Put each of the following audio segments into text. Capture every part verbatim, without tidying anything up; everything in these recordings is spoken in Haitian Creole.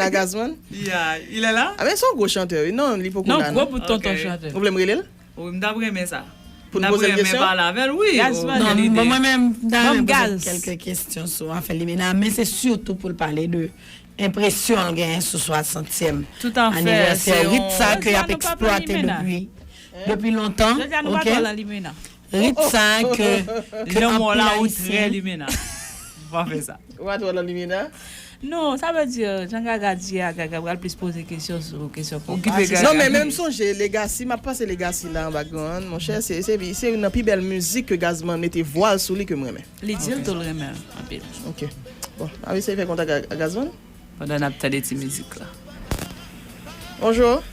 La Gazman? Ya, il est là? Ah, men se yon gwo chantè, wi. Non, li poko Non, la, gwo non. Bout tonton chantè. Ou vle m rele l? Wi, m t ap renmen sa. Pou M n t ap poze l renmen kesyon? Pale avè l, wi. Gazman. Oh, Non, gen lide. bon, mwen menm, m ta Ban m renmen poze gaz. Kèlke kesyon sou afè limena, men se sitou pou l pale de enpresyon l genyen sou swasantyèm Tout à fait, anivèsè se rit sa yon- ke y ap Gazman, nou pa pale eksplwate limena. depi depi lontan. Jodi a nou pa Ok? twò lan limena. Rit sa ke ke Lanmò anpil la ou trè ayisyen limena. Ou pa fè sa. Ou pa twò lan limena? Non, sa vle di, jan Gaga di a, Gaga pral plis poze kesyon sou kesyon Ou konpa. kite Se Gaga. sa. Non, men menm sonje Legacy, m ap pase Legacy la anba gran, monchè, se se se youn nan pi bèl mizik ke Gazman mete vwal sou li ke m renmen. Li di l tou l renmen l anpil. Ok. Bon, a eseye fè kontak a, a Gazman. Pandan n ap tande ti mizik la. Bonjou.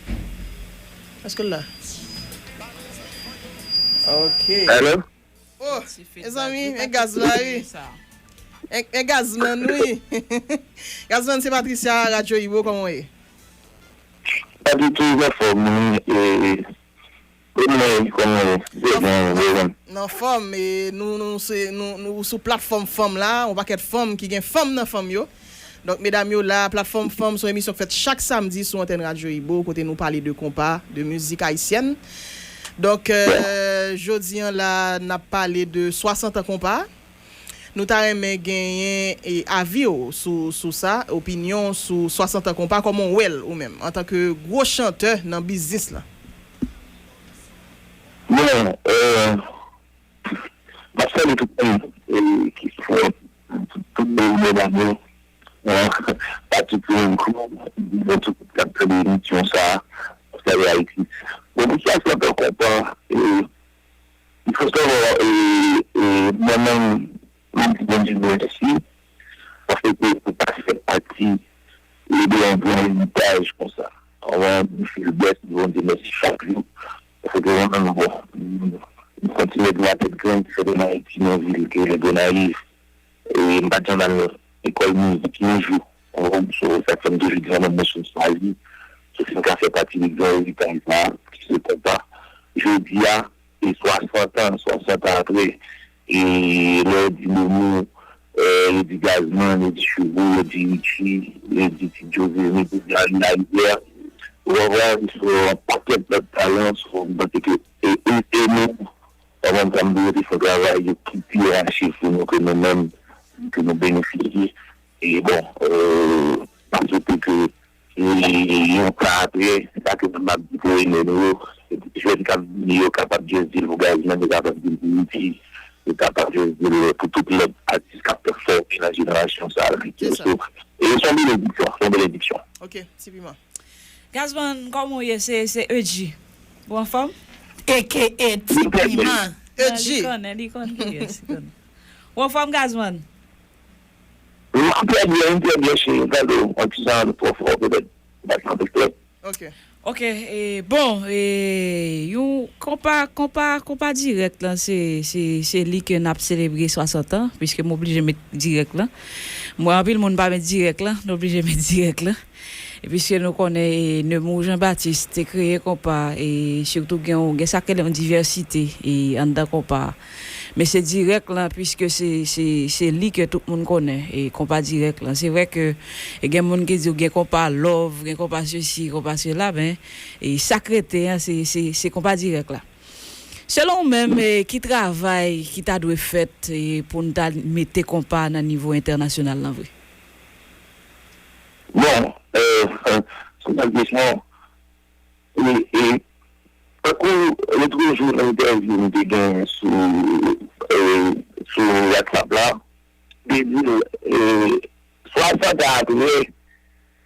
Èske l la? Ok. Hello? Oh, mezanmi, men gaz la, wi. Men, men Gazman, wi. Gazman, se Patricia, Radyo Ibo, kòman w ye? Pa ditou, anfòm, wi. E, e mwen, kòman w ye? Byen, byen. Nan fòm, e nou, nou, se, nou, nou sou platfòm fanm la, yon pakèt fanm ki gen fanm nan fanm yo. Donk, medam yo la, platfòm fanm se yon emisyon k fèt chak samdi sou antèn Radyo Ibo, kote nou pale de konpa, de mizik ayisyèn. Donk, euh, jodi an la, n ap pale de swasant an konpa. Nou ta renmen genyen e, avi w sou, sou sa, opinyon w sou swasant an konpa, kòman w wè l ou menm, antanke gwo chantè nan biznis lan? Bon, euh, m ap salye tout moun e, ki sou tout, tout moun medam yo. Bon, pa tout moun kou, bon, tout k ap tande emisyon sa a, ap salye Ayiti. Bon, pou swasant an konpa, e, First of all, e, e, mwen menm, mwen di Bondye mèsi, paske pou pa fè pati e, de yon gran eritaj konsa. Anvan, m feel blessed, Bondye mèsi chak jou. Paske mwen menm, bon, m kontinye dwe tèt grenn, ki fèt ann Ayiti, nan vil ki rele Gonayiv. E m pa t janm al lekòl mizik yon jou. Ou konprann? So, sa k fè m toujou di zanmi m, mwen se yon swazi. So, si m ka fè pati de gran eritaj sa a, ki se konpa. Jodi a, e swasant an, swasant an apre, e lè yo di Lomo, euh, yo di Gazman, yo di Choubo, yo di Richie, yo di Ti Jozemi, yo di Alin Larivière, ou konprann? So, yon pakèt lòt talan, so, m panse ke e, e, e nou, Pandan sa m te rete fè travay yo ki pi rache pou nou ke nou menm, ke nou benefisye. E bon, euh, m ap swete ke e, yon tan apre, se pa ke m ap di pou renmen nou yo, jèn k ap vini yo kapab just di l pou Gazman, yo kapab di l pou Richie, yo kapab just di l pou tout lòt atis k ap pèfòme nan jenerasyon sa a. So, e se yon benediksyon, se yon benediksyon. Ok, Ti Piman. Gazman, kòman w ye? Se, se Edgy. Ou anfòm? A K A Ti Piman. Li konnen, li konn kiyès, li konnen. Ou anfòm, Gazman? M trè byen, m trè byen, cheri. Gade w, yon ti jan twò fò, petèt. M pa t nan klè. Ok. Ok, e, bon, e, yon konpa, konpa, konpa dirèk lan, se, se, se li ke n ap selebre swasant an, piske m oblije met dirèk lan. Mwen, anpil moun pa met dirèk lan, nou oblije met dirèk lan. E piske nou konnen, e, Nemours Jean Baptiste te kreye konpa, e sitou gen, gen sa k rele yon divèsite, e anndan konpa a. Men se dirèk lan, piske se, se, se li ke tout moun konnen, e konpa dirèk lan. Se vre ke e gen moun ki di w gen konpa love, gen konpa sesi, konpa sela, men e sa k rete an, se, se, se konpa dirèk la. Selon w menm, e, ki travay ki ta dwe fèt, e, pou n ta mete konpa nan nivo entènasyonal lan vre? Bon, euh, se yon bèl kesyon. E, e, tankou lòt jou nan entèvyou m te gen sou, e, sou WhatsApp la, m te di l, e, swasant an apre,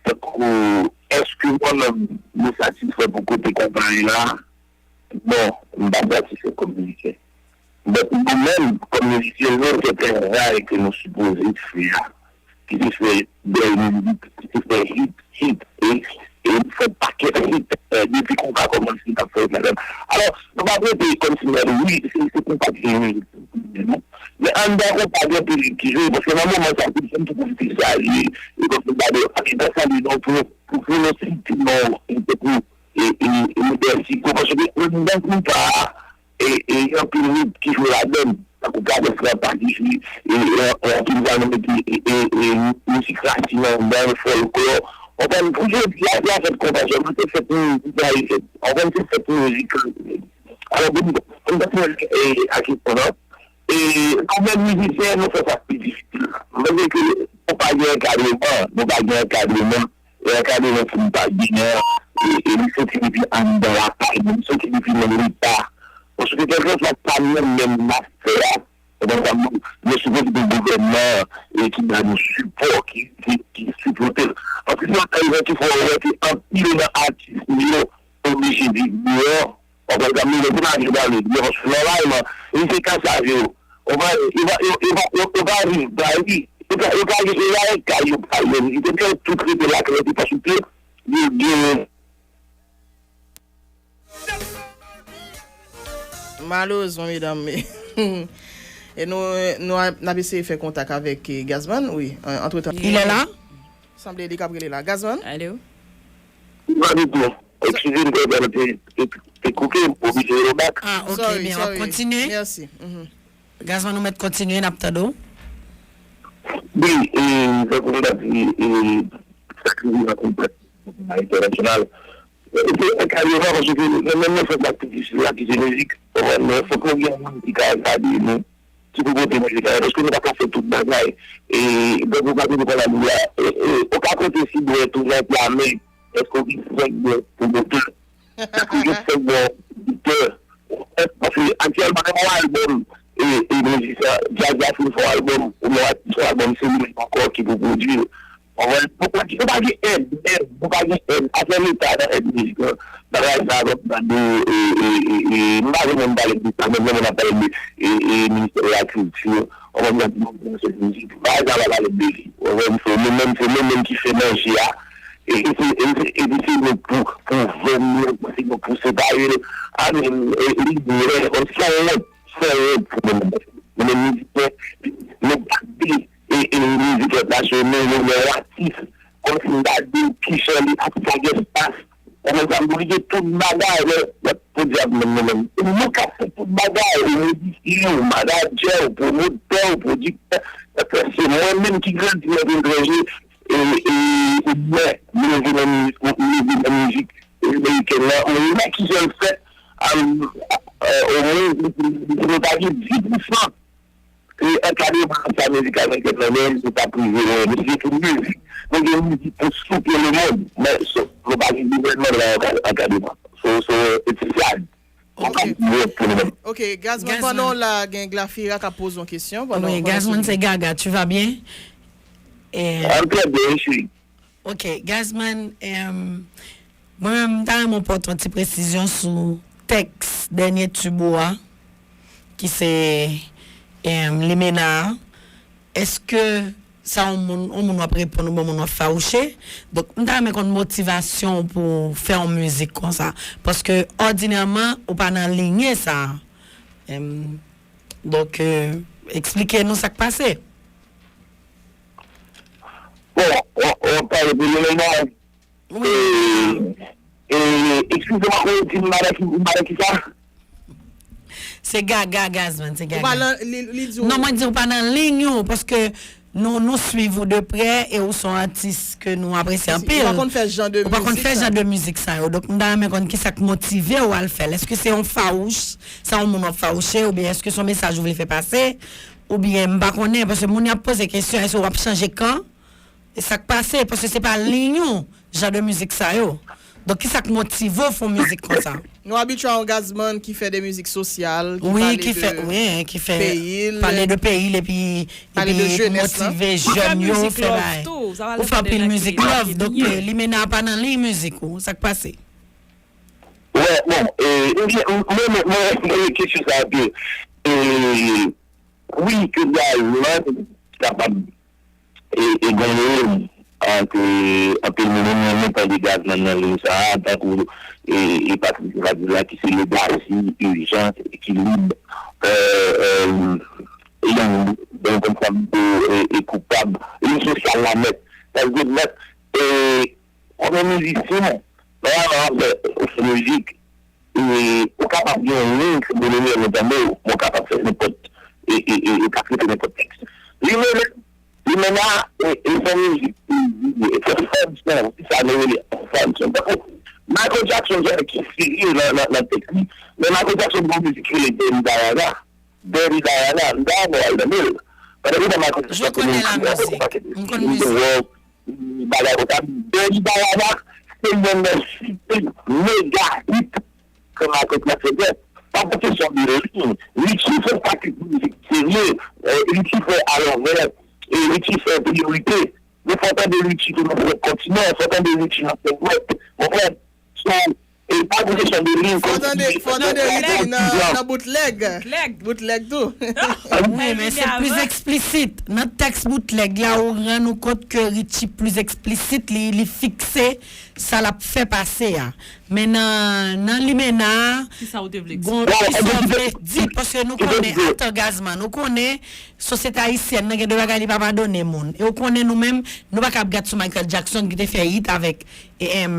tankou, èske mwen menm, mwen satisfè pou kote konpayi la? Non, m pa satisfè kòm mizisyen. Donk, nou menm, kòm mizisyen, nou gen travay ke nou sipoze fè a, ki se fè bèl mizik, ki se fè hit, hit, e, e nou fè pakèt hit, e, depi konpa kòmanse, n ap fè hit ladan. Alò, nou pa prete kòmsi nou wi, se, se konpa ki gen mizik, non. Men anndan konpa gen anpil hit ki jwe, paske nan moman sa, se m tou pwofite salye, e kòmsi m pa de, pa gen tan salye non, pou, pou, pou nou senti non, e, pou, e, e, e, mèsi, paske anndan konpa a, e, e, gen anpil rit ki jwe ladan l. Tankou Kadès Lanpa ki jwe, e, e, e, anpil zanmi ki, e, e, e, mizik rasin anndan l, fòlklò, Konprann? Pou jodi a, se pa fèt konpa sèlman, se fèt mizik ayisyen. Konprann? Se fèt mizik. Alò, pou n, pou n kontinye, e, a kesyon an, e, nou menm mizisyen, nou fè sa k pi difisil la. Malgre ke nou pa gen ankadreman, nou pa gen ankadreman, e ankadreman pou n pa genyen, e, e li soti depi anndan lakay nou, li soti depi nan Leta. Paske kèlkeswa sa nou menm n ap fè a, konprann sa m di w, nou sipoze gen gouvènman an, e ki ba nou sipò, ki, ki, ki sipòte l. Paske se yon rezon ki fè w wè ke anpil nan atis nou yo oblije viv deyò. Konprann sa m di w, se pa vle pale deyò, paske nòmalman, li se kasa yo. Konprann? Yo pa, yo, yo pa, yo, yo pa viv Pari. Yo pa, yo pa gen, yo pa gen kay yo Pari, yo vizite, men tout rete lakay yo, se paske yo gen Malerezman, medam, e nou, nou a, n ap eseye fè kontak avèk, e, Gazman, wi, an, antretan. Il est là? Sanble li k ap rele la. Gazman? Alo? Mwen di tou, eskize m, telefòn te, te, te koupe, m oblije rele w bak. Ah, ok, byen, w ap kontinye? Mèsi. Gazman, nou mèt kontinye, n ap tande w. Wi, e, tankou m ta di, e, sa k rive nan kontèks entènasyonal, se enkadreman, paske nou menm nou fè sa k pi difisil la ki se mizik. Konprann? Men fòk nou gen moun ki ka gade nou, ki pou pote mizik la, paske nou pa ka fè tout bagay. E, tankou w ka toujou pale a li a, e, e, ou ka konte sou dwèt ou nan pla men, èske w gen senk bon pwomotè? Èske w gen senk bon pwodiktè? Paske aktyèlman, menm yon albòm, e, e, mizisyen, Dja Dja fin fè yon albòm, oubyen yon atis fè yon albòm, se li menm ankò ki pou pwodui l. Konprann? Nou pa gen, nou pa gen èd, èd, nou pa gen èd. Afè Leta nan èd mizik lan, bagay sa a, m ap gade, e, e, e, e, m pa renmen m pale de sa, men lè moun ap pale de, e, e, ministè de la kilti, konprann, m ap di, bon, se mizik, bagay sa a pa pale de li. Konprann? Se nou menm, se nou menm ki fè manje a, e, e se, e se, epi se nou pou, pou vann li, se nou pou separe l. A men, e, li vre, konprann, se yon wont, se yon wont pou nou menm. Nou menm mizisyen, nou gade e, e mizik lòt nasyonal, nou, nou atis, kòmsi m ta di w kijan li ap fè espas. Konprann sa m di w, li gen tout bagay, men, men podyab menm nou menm. E nou k ap fè tout bagay, ou mizisyen, ou manadjè, ou pwomotè, ou pwodiktè. Paske se mwen menm ki grandi nan vil etranje, e, e, e mwen, m leve nan mizik, m leve nan mizik, e, amerikèn nan, mwen wè kijan l fèt, a, a, omwen, si nou ta gen dis pousan, e ankadreman sa mizik amerikèn nan, men nou t ap rive lwen. Mesye, tout mizik, nou gen mizik pou souke lemonn, men nou pa gen gouvènman la ankadreman. So, so, it's sad. Ok, ok, Gazman, pandan w la, gen Glafira k ap poze yon kesyon. Wi, Gazman, se Gaga, tu vas bien? I'm très bien, je suis. Ok, Gazman, mwen menm m ta renmen w pote yon ti presizyon sou tèks dènye tube ou a, ki se Limena a. Èske sa yon moun, yon moun w ap reponn oubyen yon moun w ap fawouche? Donk, m ta renmen konn motivasyon w pou w fè yon mizik konsa. Paske, òdinèman, ou pa nan linye sa a. Donk, eksplike nou sa k pase. Bon, w ap pale pou Limena? Wi. E, e, eskize m, ou di m madan ki, madan kisa? Se Gaga, Gazman, se Gaga. Ou pa nan, li, li di w. Non, mwen di w pa nan liy ou, paske nou, nou swiv ou de prè e ou se yon atis ke nou apresye anpil. Ou pa konn fè jan de mizik sa. Ou pa konn fè jan de mizik sa yo. Donk, m ta renmen konn kisa k motive w al fè l. Èske se yon fawouch, se yon moun w ap fawouche, oubyen èske se yon mesaj ou vle fè pase? Oubyen, m pa konnen, paske moun y ap poze kesyon, èske w ap chanje kan? E sa k pase, paske se pa liy ou, jan de mizik sa yo. Donk, kisa k motive w fè yon mizik konsa? Nou abitye a yon Gazman ki fè de mizik sosyal, ki pale de peyi l. Wi, ki fè, wi, ki fè pale de peyi l, epi, epi motive jèn yo, fè bagay. Ou fè anpil mizik love, donk, Limena pa nan liy mizik ou, sa k pase? Wè, bon, e, ebyen, mwen, mwen, mwen, mwen, kesyon sa a ke, e, Wi, ke Gazman kapab e, e genyen ant anpil moun. Mwen renmen tande Gazman nan liy sa a, tankou e, e Patrice Radula ki se legacy, ijans, ekilib, e, e, yon, bon, konn sa m di w, e, e koupab, liy sosyal la nèt. Sa vle di nèt, e, Kòm yon mizisyen, nòmalman w ap fè, ou fè mizik, e, ou kapab gen yon liy ke moun renmen tande w, men w kapab fè nenpòt, e, e, e, ou ka trete nenpòt tèks. Limena, Limena, e, e, fè mizik plezi, It's a fun song. Sa nou rele fun song. Tankou Michael Jackson, se ki serye nan, nan, nan tèks li. Men Michael Jackson gen yon mizik ki rele Dirty Diana. Dirty Diana, m ta renmen al nan men l. Pandan m ta Michael Jackson, te gen yon kriz, yon pakèt de dròg, bagay konsa. Dirty Diana, se youn nan site mega hit ke Michael Jackson fè. Pa pou kesyon de liy. Richie fè pakèt mizik serye. Richie fè Alòvè. E Richie fè Priyorite. Nou fè tande Richie tou nan fè kontinan, fè tande Richie nan fè rap. Konprann? So, e pa pou kesyon de liy. Fò tande, fò tande Richie nan, nan bootleg. Bootleg tou. Wi, men se plis eksplisit. Nan tèks bootleg la, ou rann ou kont ke Richie plis eksplisit, li, li fikse sa l ap fè pase a. Men nan, nan limena a, gon, kisa w te vle di? Bon, kisa w vle di? Paske nou konnen, atan Gazman, nou konnen sosyete ayisyèn nan gen de bagay li pa padone moun. E ou konnen nou menm, nou pa ka ap gad sou Michael Jackson ki te fè hit avèk, e, em,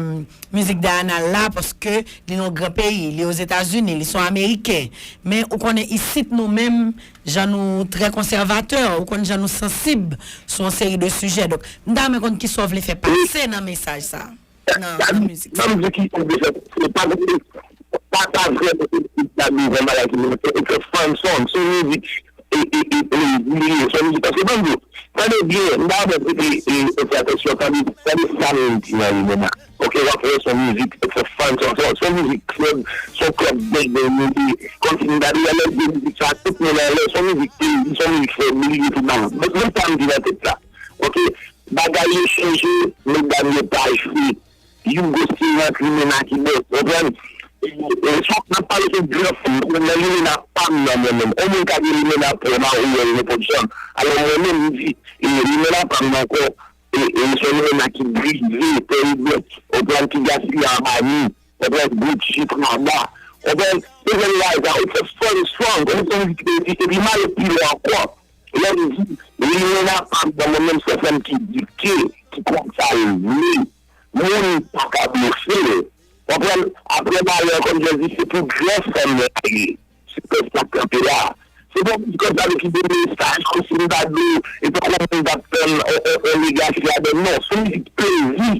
mizik Diana la, paske li nan yon gran peyi, li Ozetazini, li se yon Ameriken. Men ou konnen isit nou menm, jan nou trè konsèvatè, ou konn jan nou sansib sou yon seri de sijè. Donk, m ta renmen konn kisa w vle fè pase nan mesaj sa. Nan, nan mizik sa. Sa m di ki oblije, se pa vre, pa, pa vrèman se mizik la devan bagay ki vle fè, it's a fun song, se yon mizik e, e, e plezi li ye, se yon mizik, paske ban m di w, tande byen, m ta renmen pou e, e, e fè atansyon, tande, tande sa m di nan limena. Ok, w ap wè se yon mizik, it's a fun song, se yon, se yon mizik club, se yon club bang bang li ye, kòmsi m ta di, lè m di mizik sa, tout moun anlè, se yon mizik plezi, se yon mizik fè bliye tout bagay. Men, men sa m di nan tèt la. Ok, bagay yo chanje, medam yo pa jwe. Yougo se rant limena ki bòs, konprann? E, e, sou, n ap pale sou gran fanm, nan limena pa m nan mwen menm. On moun ka gen limena pou m a ou wè l nenpòt jan. Alò mwen menm, m di, e, limena pa m nan ankò, e, e, se yon limena ki grize, tèl bèt, konprann, ki gaspiye anba mi, konprann, Gucci, Prada, konprann, se jèn la, sa, it's a fun song, konprann, se yon mizik ki te di, epi m ale pi lwen ankò, lè m di, limena pa m nan mwen menm, se fanm ki dike, ki konn sa l vle. Moun pa ka blofe l. Konprann? Apre malè, kòm yo di, se pou gran fanm la ye. Se pèp la kanpe la. Se pa yon mizik konsa ki gen mesaj, kòmsi m ta di w, e tankou moun t ap tann on, on, on legasi ladan l. Non, se yon mizik plezi.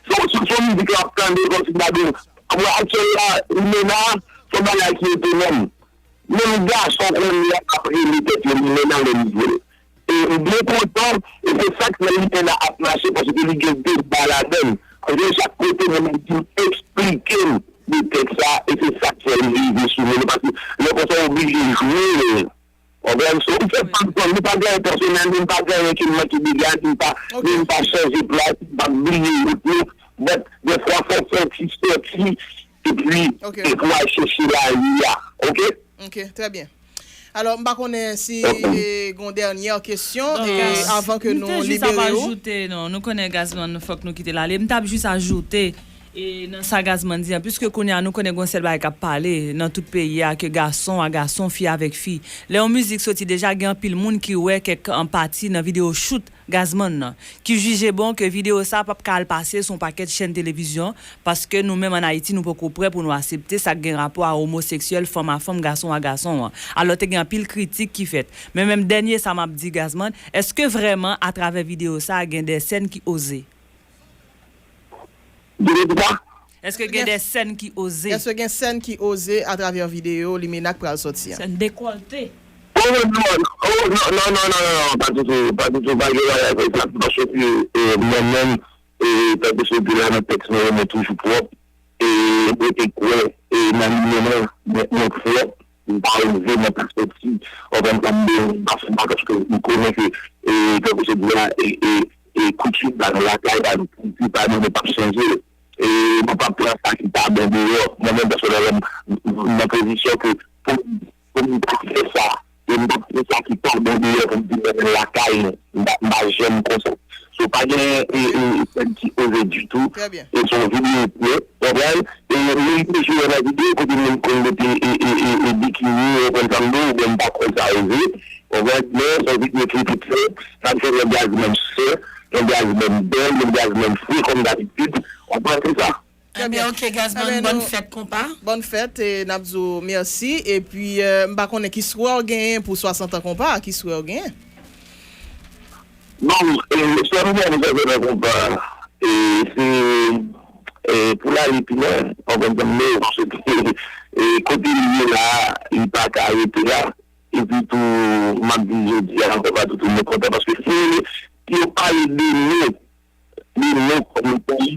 Se yon, se yon mizik l ap tande, kòmsi m ta di w, mwen aktyèl la, limena, se yon bagay ki etonè m. Menm gason kounye a ap rele tèt yo limena lè m di l. E m byen kontan, e se sa k fè limena ap mache, paske li gen deba ladan l. Paske chak kote moun ap di m, eksplike m de tèks sa, e se sa k fè li rive sou moun yo, paske lè konsa w oblije jwe l. Konprann? So, m fè pa m konn, nou pa gen pèsonèl, nou pa gen anyen ke m manke dega, ni m pa, ni m pa chanje plas, m pa bliye wout nou, but dèfwa fò w fè yon ti sòti, epi, epi w al chèche lavi a, ok? Ok, trè byen. Alò, m pa konnen si, e, gon dènyè kesyon, e, avan ke nou libere w. M te jis ap ajoute, non, nou konnen Gazman, fòk nou kite l ale. M t ap jis ajoute, e, nan sa Gazman di an, piske kounye a nou konnen gon sèl bagay k ap pale nan tout peyi a, ke gason a gason, fi avèk fi. Lè yon mizik soti, deja gen anpil moun ki wè kèk, an pati nan videyo shoot Gazman nan, ki jije bon ke videyo sa p ap ka al pase sou yon pakèt chèn televizyon, paske nou menm ann Ayiti, nou poko prè pou nou aksepte sa k gen rapò a omoseksyèl, fanm a fanm, gason a gason an. Alò, te gen anpil kritik ki fèt. Men menm dènye sa m ap di, Gazman, èske vrèman, atravè videyo sa, gen de sèn ki oze? Dènye sa? Èske gen de sèn ki oze? Èske gen sèn ki oze atravè videyo Limena k pral sòti a? Sèn dekòlte. Oh, non, oh, non, non, non, non, non, non, pa ditou, pa ditou, pa gen bagay konsa, paske, e, mwen menm, e, tankou se di la nan tèks mwen, mwen toujou pwòp, e, mwen te kwè, e, nan Limena, mwen, mwen pwòp, m pa oze, mwen pa sòti, konprann sa m di w, m pa fè bagay, paske m konnen ke, e, tankou se di la, e, e, e, koutim pa nou lakay pa nou, kilti pa nou, nou p ap chanje. E, nou p ap pran sa ki pa bon deyò. Mwen menm, pèsonèlman, m, m, m nan pozisyon ke pou, pou m ta fè sa, e m pa fè sa ki pa bon deyò pou m vin mennen l lakay nou. M pa, m pa janm konsa. So, pa gen, e, e, e, sèn ki oze ditou. E se yon videyo klè, konprann? E, nou te jwe nan videyo kote moun konn mete, e, e, e, e bikini, ou konn sa m di w, oubyen m pa kwè sa oze. Konprann? Men, se yon videyo ki te klè, n ap jwe yon Gazman sè, yon Gazman bèl, yon Gazman fre, kòm dabitid. Konprann, se sa. Ebyen, ok, Gazman, bòn fèt, konpa. Bòn fèt, e n ap di w mèsi. Epi, e, m pa konnen ki swè w genyen pou swasant an konpa, ki swè w genyen? Bon, E sa nou fè, nou fè nan konpa, e, se, e, pou l ale pi lwen, w konprann sa m vle di, e, kote li ye la, li pa ka rete la, epi tou, m ap di jodi a ankò pa tout moun kontan, paske si yo pale de nou, de nou kòm peyi,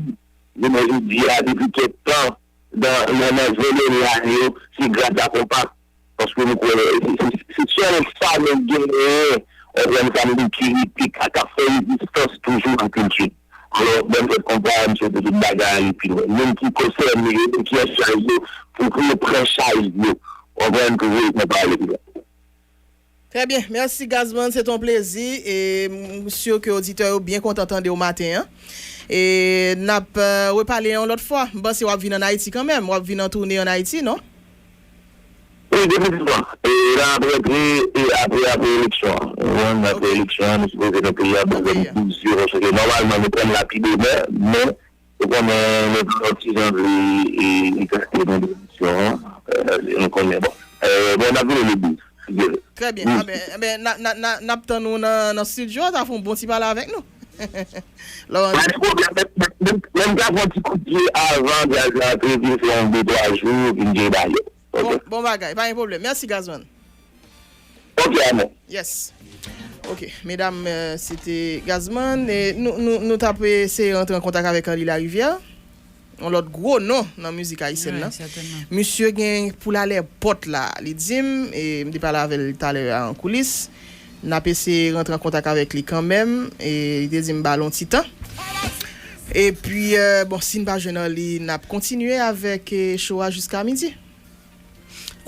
jounen jodi a, depi kèk tan, nan, nan, nan ven dènye ane yo, se gras a konpa. Paske nou kwè, se, se, se sèl sa nou genyen, w konprann sa m di, ki, ki ka, ka fè rezistans toujou nan kilti. Alò, bòn fèt konpa, m swete tout bagay ale pi lwen. Moun ki konsène yo, moun ki an chaj yo, pou, pou yo pran chaj yo. W konprann, pou voye konpa ale pi lwen. Trè byen. Mèsi, Gazman. Se t on plezi. E m si ke oditè yo byen kontan tande w maten an. E n ap, e, repale yon lòt fwa. M panse w ap vin ann Ayiti kanmenm. W ap vin an toune ann Ayiti, non? Wi, definitivman. E la, apre, apre, e apre, apre eleksyon an. Ou konprann, apre eleksyon an, nou sipoze nan peyi a, bon, gen plizyè, paske nòmalman, nou pran l la pi bonè, men, ou konnen, lè yon ti jan vle, e, egzakte nan eleksyon an, e, nou konnen, bon. E, bon, n ap vini le dis, si Dye vle. Trè byen. Anben, anben, n a, n a, n a, n ap tann ou nan, nan estidyo, ta fè yon bon ti pale avèk nou. Lawans. Pa de pwoblèm, men, men, men, men, m ta fè yon ti kout pye avan, djaz la antre, vin fè yon de twa jou, vin jere bagay yo. Bon, bon bagay, pa gen pwoblèm. Mèsi, Gazman. Ok, amò. Yes. Ok, medam, e, se te Gazman. E nou, nou, nou t ap eseye rantre an kontak avèk Anly Larivière, yon lòt gwo non nan mizik ayisyèn nan. Wi, sètènman. Misye gen pou l ale pòt la, li di m, e m te pale avè l talè a an koulis. N ap eseye rantre an kontak avèk li kanmenm, e li te di m ba l yon ti tan. Epi, e, bon, si n pa jwenn Anly, n ap kontinye avèk, e, show a jiska midi.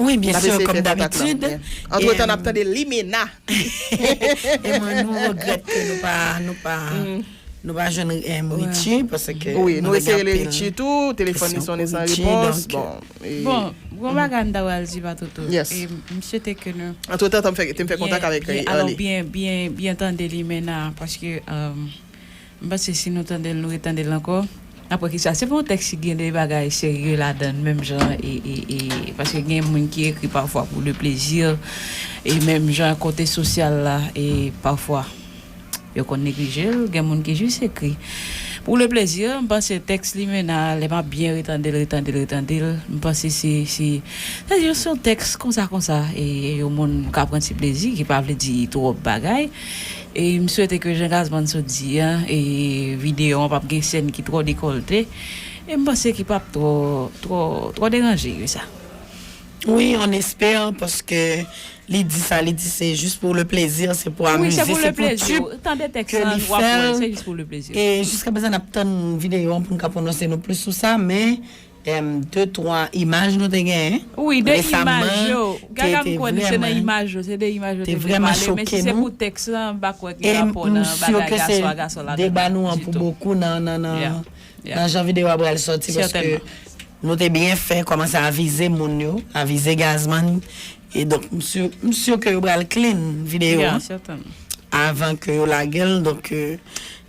Wi, byen si, kòm dabitid. Antretan, n ap tande Limena. E mwen, nou regrèt ke nou pa, nou pa, nou pa jwenn, em, Richie, paske wi, nou eseye rele Richie tou, telefòn li sonnen san repons. Bon, bon, gon bagay m ta pral di pa Toto. Yes. E m swete ke nou. Antretan, te m fè, te m fè kontak avèk, e, Arly. Byen, alò, byen, byen, byen tande Limena, paske, em, M panse si nou tande l, nou retande l ankò, n ap wè kisa. Se pa yon tèks ki gen de bagay serye ladan l, menm jan, e, e, e, paske gen moun ki ekri pafwa pou le plezi, e menm jan kote sosyal la, e pafwa, yo konn neglije l, gen moun ki jis ekri pou le plezi. M panse tèks Limena, lè m ap byen retande l, retande l, retande l, m panse se, se, se jis yon tèks konsa, konsa, e, e yon moun ka pran ti plezi, ki pa vle di twòp bagay. E m swete ke jan Gazman sot di a, e videyo an p ap gen sèn ki twò dekòlte. E m panse ki p ap twò, twò, twò deranje ke sa. Wi, on espère, paske li di sa, li di se jis pou le plezi, se pou amize, se pou tib ke li fè l. E jiska prezan, n ap tann videyo an pou n ka pwononse nou plis sou sa, men Em, de twa imaj nou te genyen resaman ki te vrèman choke nou. Wi, de imaj yo. Gaga m kwè se nan imaj yo, se de imaj yo te vle pale, men si se pou tèks lan, m pa kwè gen rapò nan bagay gason a gason ladan ditou. E m si ke se deba nou an pou bokou nan, nan, nan, nan jan videyo a pral sòti, paske nou te byen fè kòmanse avize moun yo, avize Gazman. E donk, m si, m si ke yo pral clean videyo an avan ke yo lage l. Donk, e,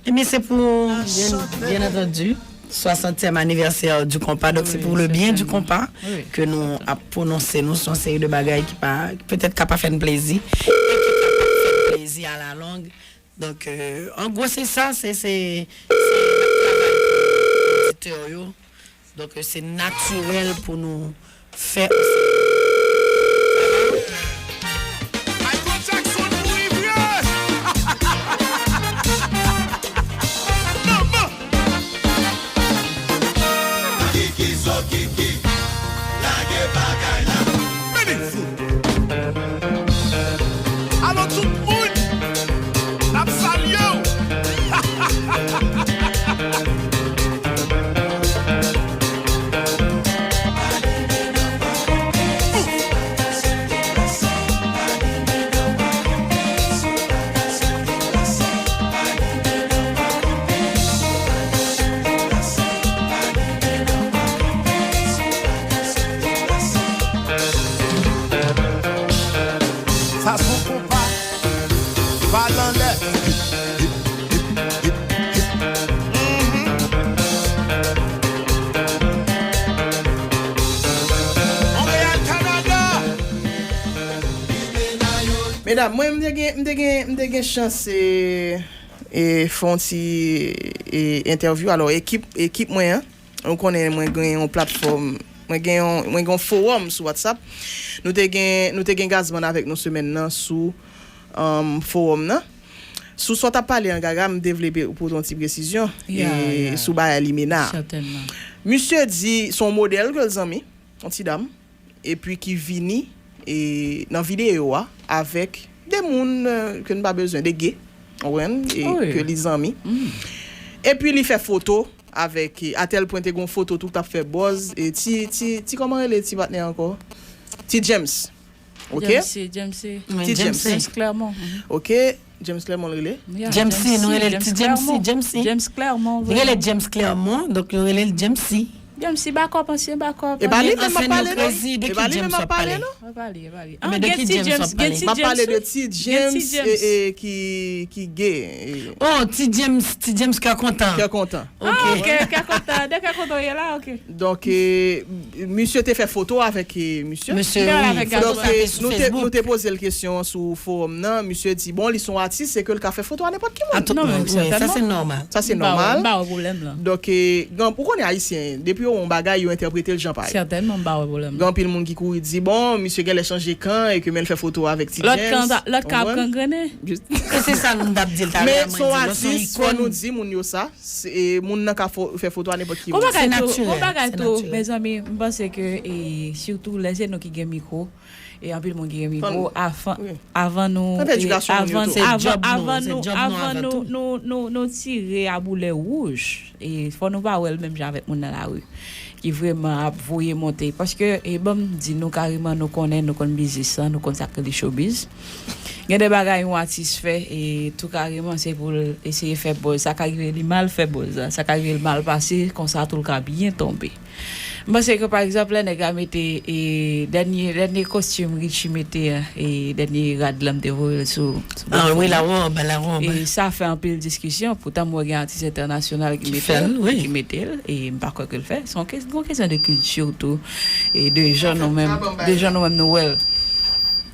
Ebyen, se pou, byen, byen antandi, swasantyèm anivèsè di konpa. Donk, se pou le byen di konpa ke nou ap pwononse nou sou yon seri de bagay ki pa, ki petèt ka pa fè n plezi, e ki kapab fè n plezi alalong. Donk, e, an gwo, se sa, se, se, se n ap travay pou oditè yo. Donk, se natirèl pou nou fè osi. Michael Jackson mouri vre! Manman! Kiki zo kiki, lage bagay la. Vini! Alo tout moun, n ap salye w. Sa se yon konpa, bal anlè. Mhm. Montréal, Canada. Medam, mwen, m te gen, m te gen, m te gen chans, e, e fè yon ti e, entèvyou. Alò, ekip, ekip mwen an, ou konnen mwen gen yon platfòm, mwen gen yon, mwen gen yon fowòm sou WhatsApp. Nou te gen, nou te gen Gazman avèk nou semèn nan sou um, fowòm nan. Sou sa w t ap pale an, Gaga, m te vle pe- pote yon ti presizyon e, sou bagay limena a. Misye di se yon modèl ke l zanmi, yon ti dam, epi ki vini e, nan videyo a avèk de moun e, ke n pa bezwen, de ge, w konprann, e ke li zanmi. Epi li fè foto avèk, e, atèl pwen te gon foto tou k t ap fè buzz, e ti, ti, ti kòman rele ti patnè ankò? Ti James. Ok? James C, James C. Ti James. James Clermont. Ok, James Clermont l rele? James C, nou rele l ti James C, James C. James Clermont. Li rele James Clermont, donk nou rele l James C. James C, bakòp, ansyen bakòp. E pa li menm m ap pale non. E pa li menm m ap pale non. E pa li, e pa li. Ah, gen ti James, gen ti James. M ap pale de ti James e, e, ki, ki ge. Oh, ti James, ti James kè kontan. Kè kontan. Ah, ok, kè kontan. De kè kontan w ye la, ok. Donk, e, misye te fè foto avèk e, misye. Misye, wi. Foto sa te sou Facebook. Donk, e, nou te, nou te poze l kesyon sou fowòm nan. Misye di, bon, li se yon atis, se ke l ka fè foto a nenpòt ki moun. Non, men sa se nòmal. Sa se nòmal. M pa wè pwoblèm lan. Donk, e, gen, ou konnen ayisyen, depi yo wè yon bagay, yo entèprete l jan pa yo. Sètènman, m pa wè pwoblèm lan. Gen anpil moun ki kouri di, bon, misye genlè chanje kan e ke men l fè foto avèk ti James. Lòt kan, lòt kan ap gangrennen. E se sa nou t ap di l talè a, mwen di, bon, se yon ikòn. Se yon atis, fò nou di moun yo sa. Se, e, moun nan ka fo- fè foto a nenpòt ki moun. Gon bagay tou, gon bagay tou, mezanmi, m panse ke, e, sitou lè se nou ki gen mikwo, e anpil moun ki gen mikwo, avan, avan nou, e, avan nou, avan, avan nou, avan nou, nou, nou, nou tire a boulè wouj, e fò nou pa wè l menm jan avèk moun nan lari ki vrèman ap voye monte. Paske, e, ban m di nou kareman, nou konnen, nou konn biznis lan, nou konn sa k rele showbiz. Gen de bagay yon atis fè, e tou kareman, se pou l eseye fè buzz. Sa ka rive li mal fè buzz la, sa ka rive l mal pase, konsa tou l ka byen tonbe. M panse ke, pa egzanp, lè nèg la mete, e, dènye, dènye kostim Richie mete a, e, dènye rad la m te voye l sou, sou platfòm nan. Ah, wi, lawòb, lawòb. E sa fè anpil diskisyon. Poutan, m wè gen atis entènasyonal ki mete l, ki mete l, e m pa kwè ke l fè. Se yon kes- yon kesyon de kilti tou, e de jan nou menm, de jan nou menm nou wè l.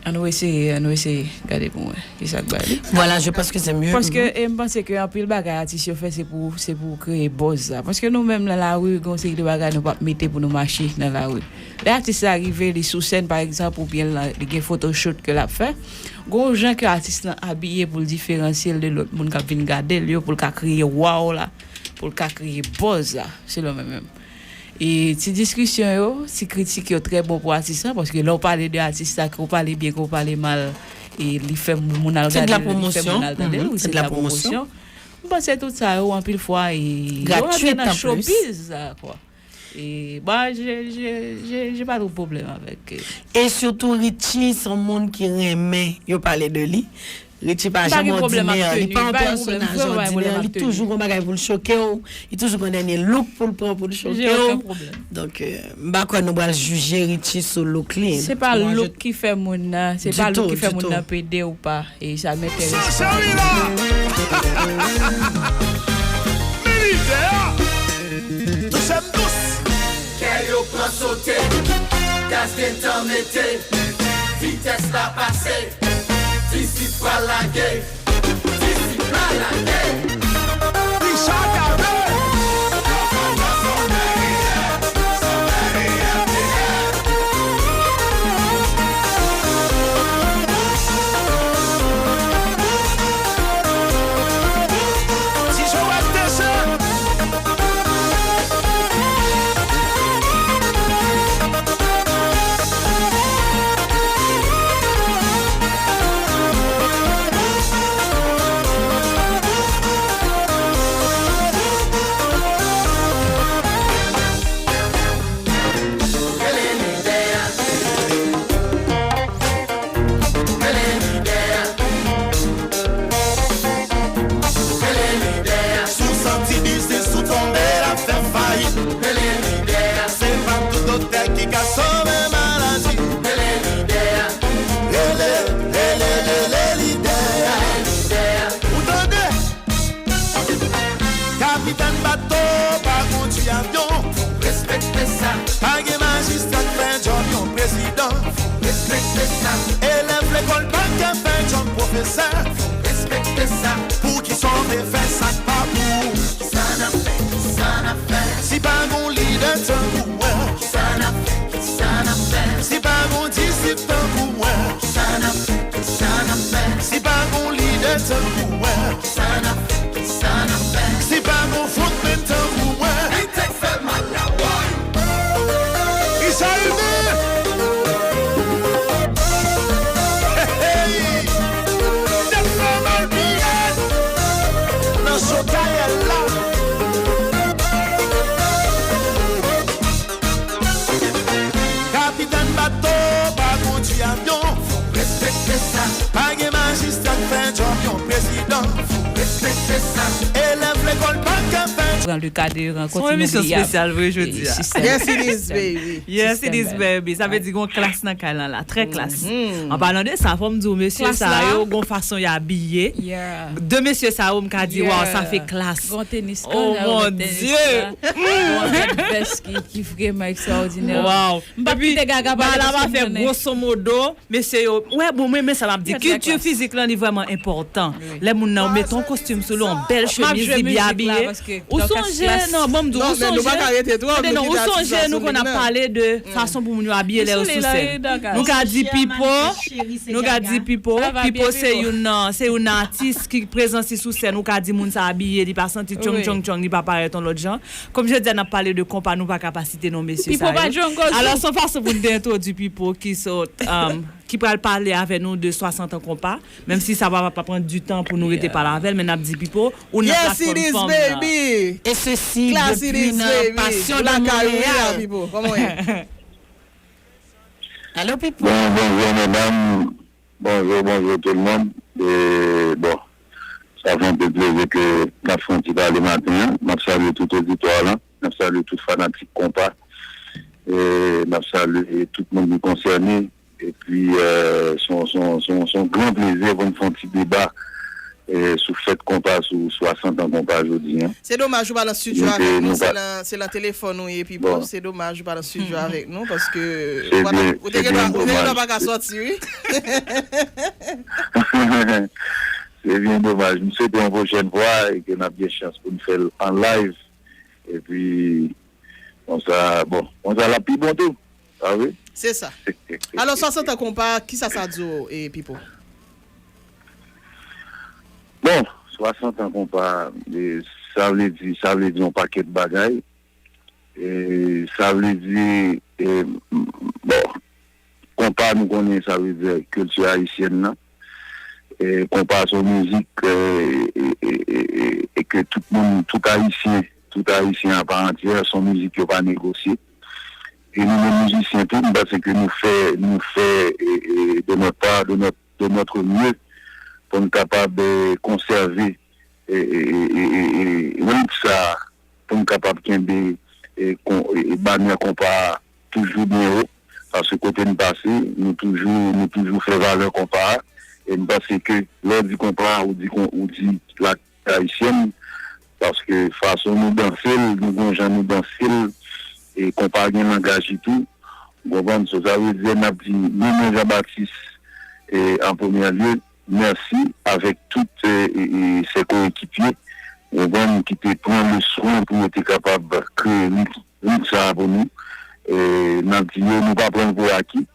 Ann nou eseye, ann nou eseye gade pou mwen kisa k bay li. Voilà, je pense que c'est mieux. Paske, e, m panse ke anpil bagay atis yo fè, se pou, se pou kreye buzz la. Paske nou menm nan lari, gen yon seri de bagay nou p ap mete pou nou mache nan lari. Lè atis la rive, li sou sèn, pa egzanp, oubyen l, li gen photoshoot ke l ap fè, gon jan ke atis lan abiye pou l diferansye l de lòt moun k ap vin gade l yo, pou l ka kreye wow la, pou l ka kreye buzz la, selon mwen menm. E ti diskisyon yo, ti kritik yo trè bon pou atis lan, paske lè w pale de atis la, ke w pale byen, ke w pale mal, e li fè moun al gade l, li fè moun al tande l, wi, se de la pwomosyon. M panse tout sa yo, anpil fwa, e yo rantre nan showbiz la, kwa. E, bon, je, je, je, je pa twò pwoblèm avèk, e. E sitou Richie, se yon moun ki renmen yo pale de li. Richie pa janm òdinè, li pa yon pèsonaj òdinè, li toujou gon bagay pou l choke w, li toujou gon dènye look pou l pran pou l choke w. Donk, e, m pa kwè nou pral jije Richie sou look li. Se pa look ki fè moun nan, se pa louk ki fè moun nan pede ou pa. E sa m enterese. Sa cheri la. Militè. Touche m dous. Kè yo pran sote. Gaz gentan mete. Vitès la pase. Disip pral lage. Disip la lage. Richard Cavé. Rele lidè a. Si w santi biznis ou tonbe, l ap fè fayit. Rele lidè a. Se pa tout doktè ki ka sove maladi. Rele lidè a. Rele, rele, rele lidè a. Rele lidè a. Ou tande? Kapitèn bato pa kondui avyon. Respekte sa. Pa gen majistra k fè djòb yon prezidan. Respekte sa. Elèv lekòl pa ka fè djòb pwofesè. Respekte Poukisa w vle fè sa k pa pou ou? Kisa n ap fè? Kisa n ap fè? Si pa gon lidè tankou mwen. Kisa n ap fè? Kisa n ap fè? Si pa gon disip tankou mwen. Kisa n ap fè? Kisa n ap fè? Si pa gon lidè tankou mwen. Kisa n ap fè? Kisa n ap fè? Si pa gon frontman tankou mwen. Li te fè mal la, woy. Kisa l ye? Hey, hey. Nèg fè mal piyay nan Sotayèl la. Kapitèn bato pa kondui avyon. Fò respekte sa. Pa gen majistra k fè djòb yon prezidan. Fò respekte sa. Elèv lekòl pa ka fè. Dans le cadre de rencontre inoubliable. Se yon emisyon espesyal vre jodi a. Yes, it is, baby. Yes, it is, baby. Sa vle di gon klas nan kay lan la. Trè klas. An palan de sa, fò m di w, mesye sa yo, gon fason y abiye. De mesye sa yo, m ka di, waw, sa fè klas. Gon tenis, oh mon Dieu. Gon vès ki, ki vrèman ekstraòdinè. Waw. M p ap kite Gaga pale. Epi, Bala pa fè, grosso modo, mesye yo, wè, bon, mwen, men sa m ap di. Kilti fizik lan, li vrèman enpòtan. Lè moun nan, ou mete yon kostim sou li, yon bèl chemiz, li byen abiye. Ou sonje, non, ban m di w, ou sonje. Tande non, ou sonje, nou konn ap pale de fason pou moun yo abiye lè yo sou sèn. Nou ka di Pipo, nou ka di Pipo, Pipo se youn nan, se youn nan atis ki prezans li sou sèn, ou ka di moun sa abiye, li pa santi tchong, tchong, tchong, li pa parèt yon lòt jan. Kòm je di a, n ap pale de konpa, nou pa ka pa site non mesye sa yo. Alò, se yon fason pou n te entwodui Pipo ki sot, um, ki pral pale avè nou de swasant an konpa, menm si sa va pa pran du tan pou nou rete pale avè l, men n ap di Pipo, ou nan platfòm fanm nan. Yes, it is, baby. Et ceci depuis nan Passion de Montréal. Pipo, kòman w ye? Alo, Pipo. Bon, bonjou, medam. Bonjou, bonjou tout le monde. E, bon, sa fè anpil plezi ke n ap fè yon ti pale maten an. M ap salye tout oditwa lan. M ap salye tout fanatik konpa. E, m ap salye tout moun ki konsène. Epi, e, se yon, se yon, se yon, se yon gran plezi pou n fè yon ti deba, e, sou fèt konpa, sou swasant an konpa jodi a. Se domaj ou pa nan estidyo avèk nou, se nan, se nan telefòn ou ye, Pipo. Se domaj ou pa nan estidyo avèk nou, paske ou pa ta, ou te gen dwa, ou te gen dwa pa ka sòti, wi. Se byen domaj. M swete yon pwochèn fwa e ke n ap gen chans pou n fè l an live. Epi, konsa, bon, konsa l ap pi bon tou. Pa vre? Se sa. Alò, swasant an konpa, kisa sa di w, e, Pipo? Bon, swasant an konpa, e, sa vle di, sa vle di yon pakèt bagay. E, sa vle di, e, bon, konpa, nou konnen sa vle di kilti ayisyèn nan. E, konpa se yon mizik, e, e, e, e, e, e ke tout moun, tout Ayisyen, tout Ayisyen a pa antyè, se yon mizik yo pa negosye. E nou menm mizisyen tou, m panse ke nou fè, nou fè, e, e, de notre part, de notre, de notre mieux pou n kapab, e, konsève, e, e, rit sa, pou n kapab kenbe, e, kon-, e, e, banè konpa a toujou byen wo, paske kote n pase, nou toujou, nou toujou fè valè konpa a, e m panse ke lè w di konpa, ou di kon-, ou di la ayisyèn, paske fason nou danse l, nou gon jan nou danse l, e konpa gen langaj li tou, ou konprann? So, sa vle di, n ap di, nou, mwen, Jean Baptiste, e, an premyè lye, mèsi avèk tout, e, e, e, se koekipye, ou konprann, ki te pran le swen pou yo te kapab kreye lit, lit sa a pou nou. E, n ap di yo, nou pa pran l pou aki,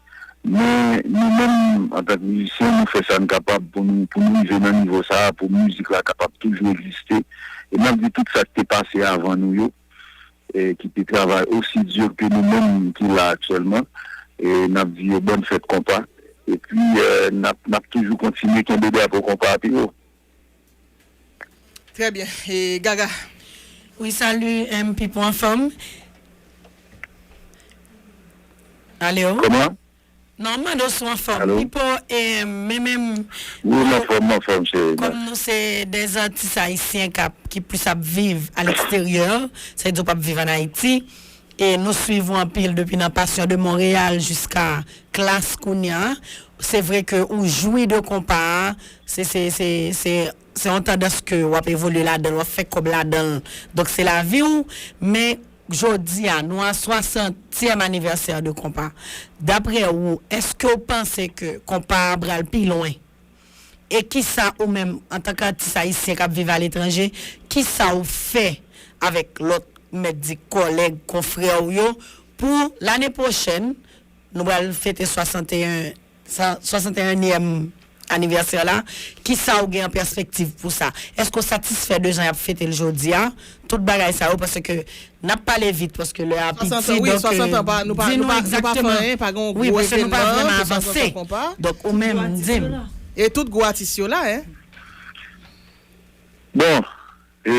men nou menm, antank mizisyen, nou fè sa n kapab pou nou, pou nou rive nan nivo sa a, pou mizik la kapab toujou egziste. E n ap di tout sa k te pase avan nou yo, e, ki te travay osi di ke nou menm ki la aktyèlman. E n ap di yo bòn fèt konpa. Epi, e, n ap, n ap toujou kontinye kenbe drapo konpa a pi wo. Trè byen. E Gaga? Wi, salut, M P, pou anfòm. Alo? Kòman? Non, m mande w si w anfòm. Alo? Pipo, e, men menm, wi, m anfòm, m anfòm, cheri. Kòm nou se de atis ayisyen k ap, ki plis ap viv aleksteryè, sa vle di w p ap viv ann Ayiti, e nou swiv ou anpil depi nan Passion de Montréal jiska Klass kounye a. Se vre ke ou jwi de konpa a, se, se, se, se, se yon tandans ke w ap evolye ladan l, w ap fè kòb ladan l. Donk, se lavi w, men jodi a, nou a swasantyèm anivèsè de konpa. Daprè ou, èske w panse ke konpa a pral pi lwen? E kisa ou menm, antanke atis ayisyen k ap viv aletranje, kisa w fè avèk lòt, m mèt di, kòlèg, konfrè w yo, pou lane pwochèn, nou pral fete swasanteyen, sa, swasanteyenyèm anivèsè la, kisa w gen an pèspektiv pou sa? Èske w satisfè de jan y ap fete l jodi a? Tout bagay sa yo, paske n ap pale vit, paske lè a piti, donk, euh, di nou egzakteman. Wi, paske nou pa vrèman avanse. Donk, ou menm, di m. E tout gwo atis yo la, en. Bon, e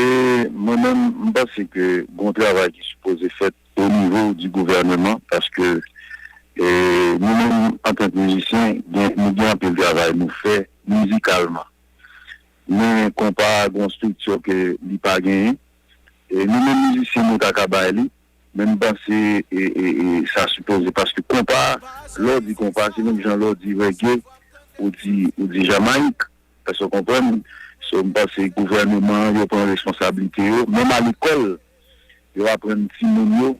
mwen menm, m panse ke gon travay ki sipoze fèt o nivo di gouvèneman, paske, e, nou menm, antanke mizisyen, gen, nou gen anpil travay nou fè mizikalman. Men konpa a gon estrikti ke li pa genyen. E nou menm mizisyen, nou ta ka bay li, men m panse, e, e, e, sa sipoze, paske konpa, lè w di konpa, se menm jan lè w di reggae, ou di, ou di Jamayik. Èske w konprann? So, m panse gouvèneman an, yo pran responsablite yo. Menm a lekòl, yo aprann timoun yo.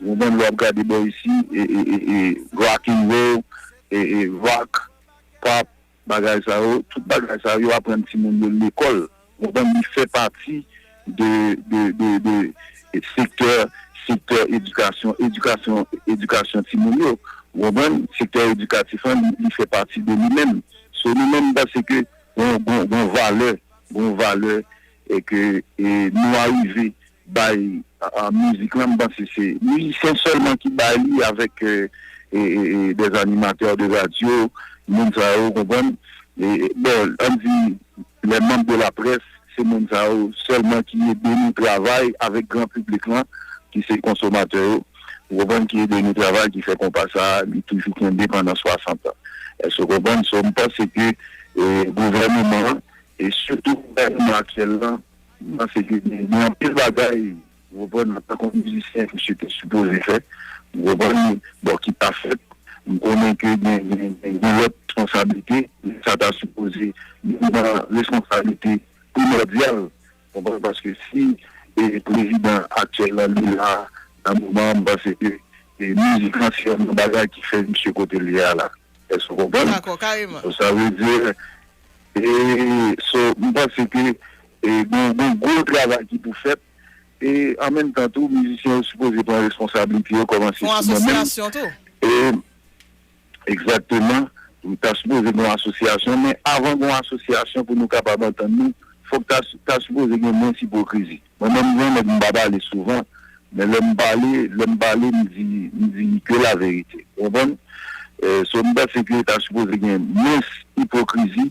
Ou konprann, lè w ap gade bò isi, e, e, e, e, rock and roll, e, e, rock, pop, bagay sa yo, tout bagay sa yo, yo aprann timoun yo lekòl. Ou konprann, li fè pati de, de, de, de, e, sektè, sektè edikasyon, edikasyon, edikasyon timoun yo. Ou konprann, sektè edikatif lan, li, li fè pati de li menm. So, nou menm, m panse ke gon, gon, gon valè, gon valè, e ke, e, nou arive bay, a, a, mizik lan, m panse se mizisyen sèlman ki bay li avèk, e, e, e, e, des animateurs de radio, moun sa yo, konprann? E, e, bon, ann di, les membres de la presse, se moun sa yo sèlman ki ede nou travay avèk gran piblik lan, ki se konsomatè yo. Ou konprann, ki ede nou travay, ki fè konpa sa a, li toujou kenbe pandan swasant an. Èske w konprann? So, m panse ke, e, gouvèneman an, e sitou gouvèneman aktyèl lan, m panse ke gen, gen anpil bagay, ou konprann, antanke yon mizisyen, misye te sipoze fè, ou konprann, bon, ki pa fèt. M konnen ke gen, gen, gen, gen lòt responsablite, men sa ta sipoze youn nan responsablite primòdyal, konprann, paske si, e, prezidan aktyèl lan li la nan moman an, m panse ke, e, mizik lan se youn nan bagay ki fè misye kote l ye a la. Èske w konprann? Dakò, kareman. Donk, sa vle di, e, so, m panse ke, e, gon, gon gwo travay ki pou fèt, e, an menm tan tou, mizisyen yo sipoze pran responsablite yo, kòmanse sou mwen menm. Fè yon asosyasyon tou. E, Egzakteman. Li ta sipoze gen yon asosyasyon, men avan gen yon asosyasyon pou nou kapab antann nou, fòk ta, ta sipoze gen mwens ipokrizi. Mwen menm, m se yon nèg m pa pale souvan, men lè m pale, lè m pale, m di, m di ke laverite. Ou konprann? E, so, m panse ke ta sipoze gen mwens ipokrizi,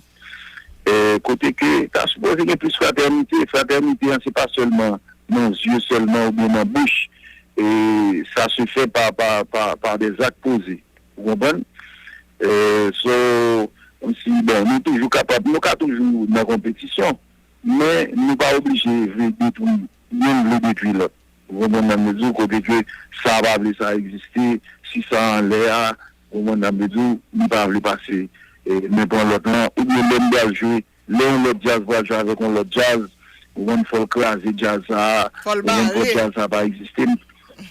e, kote ke ta sipoze gen plis fratènite. Fratènite an, se pa sèlman nan zye sèlman oubyen nan bouch. E, ça se fait par, par, par, par des actes posés. Ou konprann? E, so, kòmsi, bon, nou toujou kapab, nou ka toujou nan konpetisyon, men nou pa oblije vle detwi, youn vle detwi lòt. Ou konprann sa m vle di w? Kote ke sa pa vle sa egziste, si sa anlè a, ou konprann sa m vle di w, li pa vle pase, e, men pran lòt lan, oubyen lè m pral jwe, lè yon lòt djaz pral jwe avèk yon lòt djaz, ou konprann, fò l kraze djaz sa a, ou konprann, fò djaz sa a pa egziste.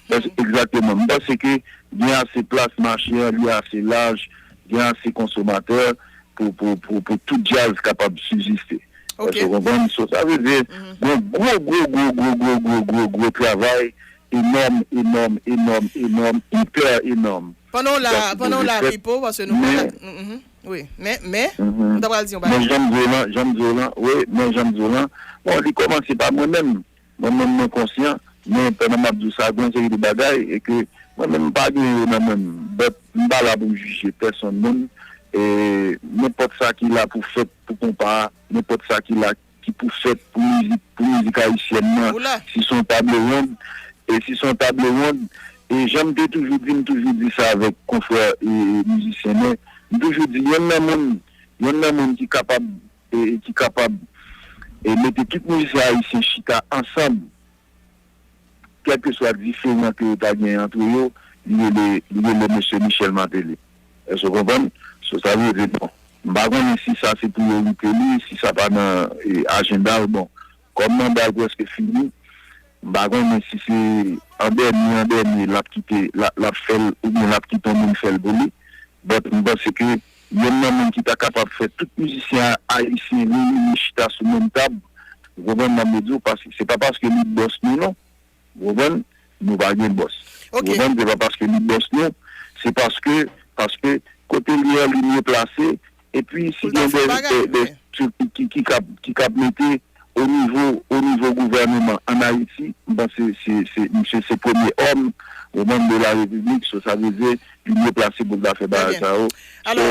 Egzakteman. M panse ke gen ase plas mache an, li ase laj, gen ase konsomatè pou, pou, pou, pou tout djaz kapab sibziste. Ok. Èske w konprann? So, sa vle di, gen gwo, gwo, gwo, gwo, gwo, gwo, gwo, gwo travay, enòm, enòm, enòm, enòm, ipè enòm. Pandan w la, pandan w la, Pipo, paske nou pa ka, wi, men, men, m ta pral di yon bagay. Men jan m di w lan, jan m di w lan, wi, men jan m di w lan, bon, li kòmanse pa mwen menm. Mwen menm, mwen konsyan, men pandan m ap di w sa, gen yon seri de bagay, e ke mwen menm, m pa gen yo nan men m. But, m pa la pou m jije pèsonn moun. E nenpòt sa ki la pou fèt pou konpa a, nenpòt sa ki la ki pou fèt pou mizik, pou mizik ayisyèn nan, si se yon table ronde, e si se yon table ronde, e jan m te toujou di, m toujou di sa avèk konfrè e, e mizisyen mwen, m toujou di, youn nan moun, youn nan moun ki kapab, e, e ki kapab, e, mete tout mizisyen ayisyen chita ansanm, kèlkeswa diferan ke yo ta gen antre yo, li rele, li rele mesye Michel Martelly. Èske w konprann? So, sa vle di, bon, m pa konnen si sa se priyorite li, si sa pa nan, e, ajanda l. Bon, kòm manda l prèske fini, m pa konnen si se an dènye, an dènye, l ap kite, l ap, l ap fè l, oubyen l ap kite yon moun fè l pou li. But, m panse ke Youn nan moun ki ta kapab fè tout mizisyen ayisyen reyini chita sou menm tab, ou konprann sa m vle di w, paske se pa paske li bòs nou non, ou konprann, nou pa gen bòs. Ou konprann, se pa paske li bòs nou, se paske, paske kote li ye a, li mye plase, epi si gen de, de, de ki, ki, ki kab, ki kab mete o nivo, o nivo gouvèneman ann Ayiti, m panse se, se, misye se premye òm, ou konprann, de la repiblik, so sa vle di, li mye plase pou l ta fè bagay sa yo. So,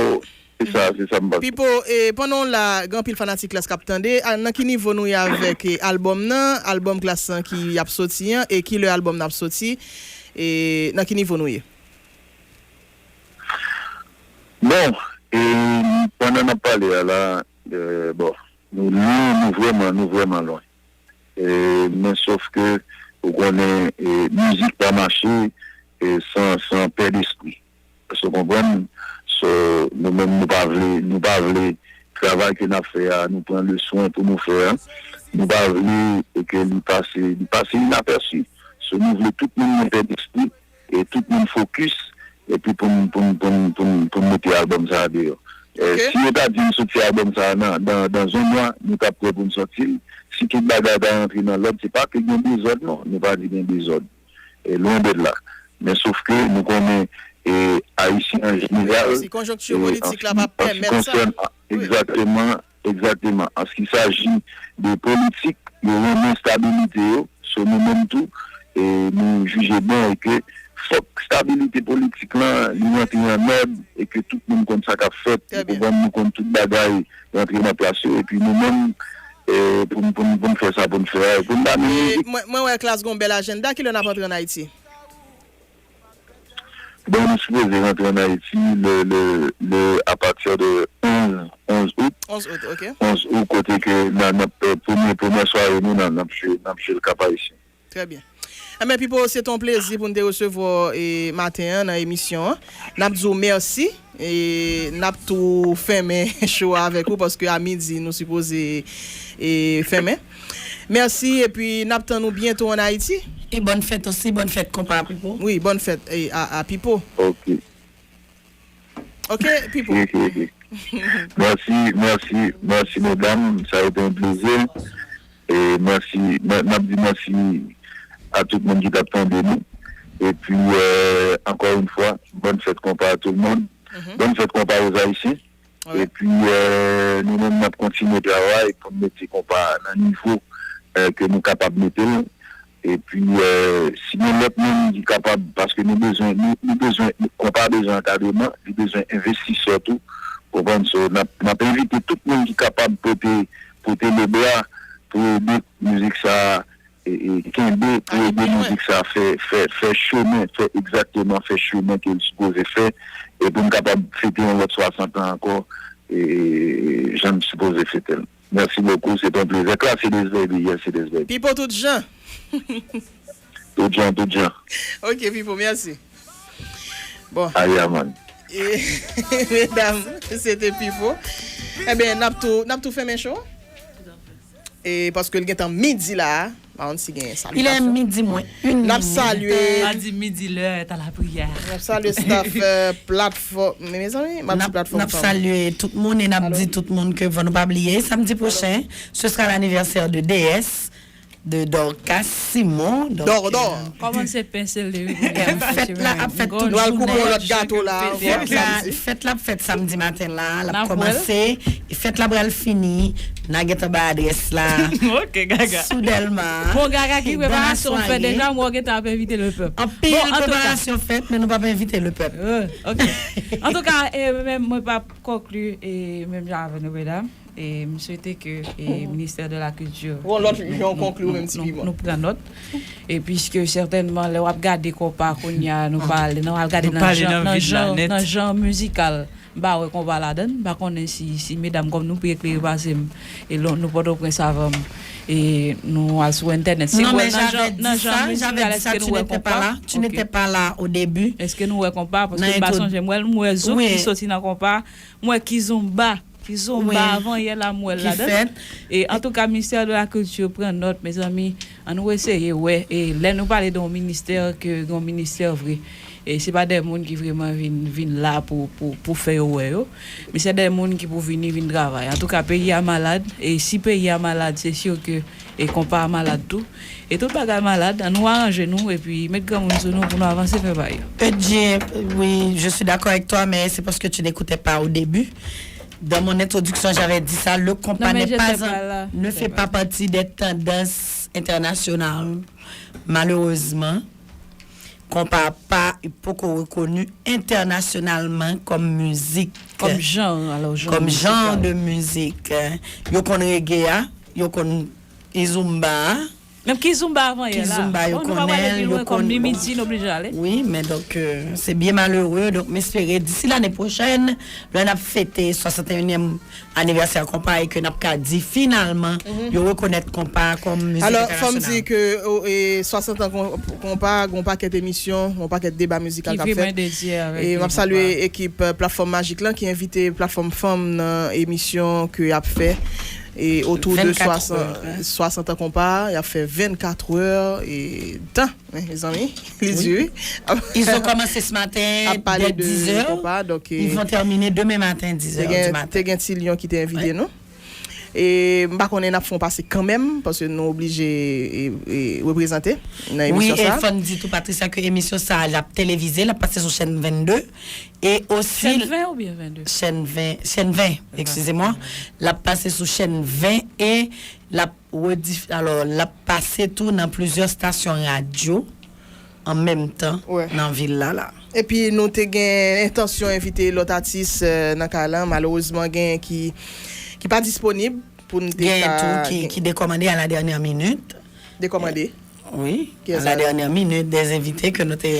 se sa, se sa m panse. Pipo, e, pandan w la, gen anpil fanatik Klass k ap tande, a, nan ki nivo nou ye avèk, e, albòm nan, albòm Klass lan ki ap soti an, e ki lè albòm nan ap soti, e nan ki nivo nou ye? Bon, e, pandan n ap pale a la, e, bon, nou lwen, nou vrèman, nou vrèman lwen. E, men sof ke, ou konnen, e, mizik pa mache, e, san, san pè despri. Èske w konprann? So, nou menm, nou pa vle, nou pa vle travay ke n ap fè a, nou pran le swen pou nou fè a. Nou pa vle ke li pase, li pase inapèsi. So, nou vle tout moun gen pè despri, e tout moun fokis, epi pou n, pou n, pou n, pou n, pou n mete albòm sa a deyò. E, si yo ta di n soti albòm sa a nan, dan, dan yon mwa, nou t ap prè pou n sòti l. Si tout bagay ta rantre nan lòd, se pa ke gen dezòd, non. Nou pa di gen dezòd. E, lwen de la. Men sof ke nou konnen, e, Ayisyen an jeneral, si konjonkti politik la pa pèmèt sa. Egzakteman, egzakteman. An ce qui s'agit de politik, yo renmen stabilite yo. So, nou menm tou, e, nou jije bon e ke fòk stabilite politik lan, li rantre an òd, e ke tout moun konn sa k ap fèt, nou konprann, nou konn tout bagay rantre nan plas yo, epi nou menm, e, pou n, pou n, pou n fè sa pou n fè a, e pou n ba nou mizik. Mwen, mwen wè Klass gon bèl ajanda, kilè n ap antre ann Ayiti? Bon, nou sipoze rantre ann Ayiti le, le, le, à partir de onze, onze out. Onze out, ok. Onze out, kote ke nan, nan, e, premye, premyè sware nou, nan, n ap jwe, n ap jwe l Kap Ayisyen. Trè byen. Enben, Pipo, se t on plezi pou n te resevwa w, e, maten an nan emisyon an. N ap di w mèsi, e n ap tou fèmen show a avèk ou, paske a midi, nou sipoze, e, fèmen. Mèsi, epi n ap tann ou byento ann Ayiti. E bòn fèt osi, bòn fèt konpa Pipo. Wi, bòn fèt, e, a, a Pipo. Ok. Ok, Pipo. Ok, ok, ok. Mèsi, mèsi, mèsi, medam. Ça a été un plaisir. E mèsi, n, n ap di mèsi a tout moun ki t ap tande nou. Epi, e, encore une fois, bonne fête compas à tout le monde. Bonne fête compas aux Haïtiens. Epi, e, nou menm, n ap kontinye travay pou n mete konpa a nan nivo, e, ke nou kapab mete l. Epi, e, si gen lòt moun ki kapab, paske nou bezwen, nou, nou bezwen, konpa a bezwen ankadreman, li bezwen envestisè tou. Konprann? So, n ap, n ap envite tout moun ki kapab pote, pote lebra pou ede mizik sa a, e, e, kenbe, pou ede mizik sa a fè, fè, fè chemen, fè egzakteman, fè chemen ke l sipoze fè, e pou n kapab fete yon lòt swasant an ankò, e, jan n sipoze fete l. Merci beaucoup, c'est un plaisir. Klass, c'est des baby, yes, c'est des baby. Pipo tout jan. Tout jan, tout jan. Ok, Pipo, mèsi. Bon. Aya, man. E, medam, se te Pipo. Enben, n ap tou, n ap tou fèmen show. E paske l gentan midi la a, pa konn si gen salitasyon. Il est midi moins une minute. N ap salye. Pa di midi, l'heure est à la prière. N ap salye staff, e, platfòm. Men, mezanmi, m ap di platfòm. N ap salye tout moun e n ap di tout moun ke fò nou pa bliye, samdi pwochen, ce sera l'anniversaire de D S, de Dorcas Simon. Donk, Dor, Dor. Kòman se pense l depi pou fèt la ap fèt tout jounen. Nou al koupe yon lòt gato la. Fèt la, fèt la ap fèt samdi maten la, l ap kòmanse. Fèt la pral fini, n a gentan bay adrès la. Ok, Gaga. Sou Dèlma. Bon, Gaga ki preparasyon w fè deja, mwen gentan ap envite le pèp. Anpil preparasyon fèt, men nou p ap envite le pèp. Ok. Antouka, e, men mwen p ap konkli, e, menm jan avè nou, medam. E m swete ke, e, ministè de la kilti, nou, nou, nou, nou pran nòt. E piske sètènman, lè w ap gade konpa kounye a, nou pa ale, nou al gade nan jan, nan jan, nan jan mizikal, m pa wè konpa ladan l. M pa konnen si, si medam kòm nou pi eklere pase m, e lè nou Pòtoprens avè m, e nou al sou entènèt. Si w wè nan jan, nan jan mizikal, èske nou wè konpa? Èske nou wè konpa? Paske m pa sonje, m wè, m wè zouk ki soti nan konpa, m wè kizomba. Kizomba, avan yè la m wè l ladan. E antouka, ministè de la kilti pran nòt, mezanmi, ann nou eseye wè, e lè nou pale de yon ministè, ke gen yon ministè vre. E se pa de moun ki vrèman vin, vin la pou, pou, pou fè yo wè yo. Men se de moun ki pou vini, vin travay. Antouka, peyi a malad. E si peyi a malad, se si ke e konpa a malad tou. E tout bagay malad, ann nou aranje nou epi met granmoun sou nou pou nou avanse fè bagay yo. Edje, oui, je suis d'accord avec toi, mais c'est parce que tu n'écoutais pas au début. Dans mon introduction, j'avais dit ça, le compas n'est pas un, ne fait pas partie des tendances internationales, malheureusement. Konpa pa poko rekoni entènasyonalman kòm mizik. Kòm jan, alò, jan. Kòm jan de mizik. Yo konn rege a, yo konn kizomba a. Menm kizomba avan yè la. Kizomba, yo konnen l, yo konn, bon. Wi, men donk, euh, se byen malere. Donk, m espere, disi lane pwochèn, lè n ap fete swasanteyinyèm anivèsè konpa e ke n ap ka di finalman yo rekonèt konpa kòm mizik entènasyonal. Alò, fò m di ke, o, e, swasant an kon-, konpa, gon pakèt emisyon, gon pakèt deba mizikal k ap fèt. E m ap salye ekip, euh, Platfòm Majik lan ki envite Platfòm Fanm nan emisyon ke y ap fè. E otou de swasant, swasant an konpa, y ap fè vennkat è e tan. Wi, mezanmi, li di wi. Ils ont commencé ce matin dès dix heures. Ils vont terminer demain matin dix heures du matin. Te gen, te gen ti lyon ki te envite nou. E m pa konnen n ap fè yon pase kanmenm, paske nou oblije, e, e, reprezante nan emisyon sa. Wi, e fò n di tou, Patricia, ke emisyon sa a, l ap televize, l ap pase sou chèn vennde. E osi, chèn ven oubyen vennde? Chèn ven, chèn ven, excusez-moi. L ap pase sou chèn ven e l ap redif-, alò, l ap pase tou nan plizyè stasyon radyo an menm tan nan vil la, la. Epi nou te gen entansyon envite lòt atis, euh, nan kay lan. Malerezman, gen ki, ki pa disponib pou n te ka. Gen tou ki, ki dekòmande à la dernière minute. Dekòmande? Wi, à la dernière minute, des invités que nou te,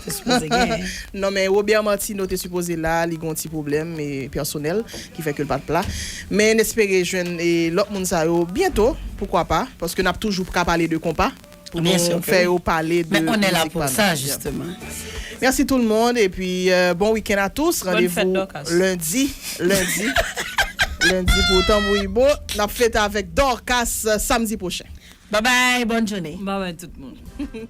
te sipoze genyen. Non, men Robert Martineau te sipoze la, li gen yon ti pwoblèm, e, pèsonèl ki fè ke l pa t la. Men n espere jwenn, e, lòt moun sa yo byento, poukwa pa, paske n ap toujou ka pale de konpa, pou nou fè yo pale de mizik pa nou. Mèsi tout le monde, epi, euh, bon week-end à tous. Randevou lendi, lendi, lendi pou Tanbou Ibo. N ap fete avèk Dorcas, euh, samdi pwochen. Bye bye, bonne journée. Bye bye tout moun.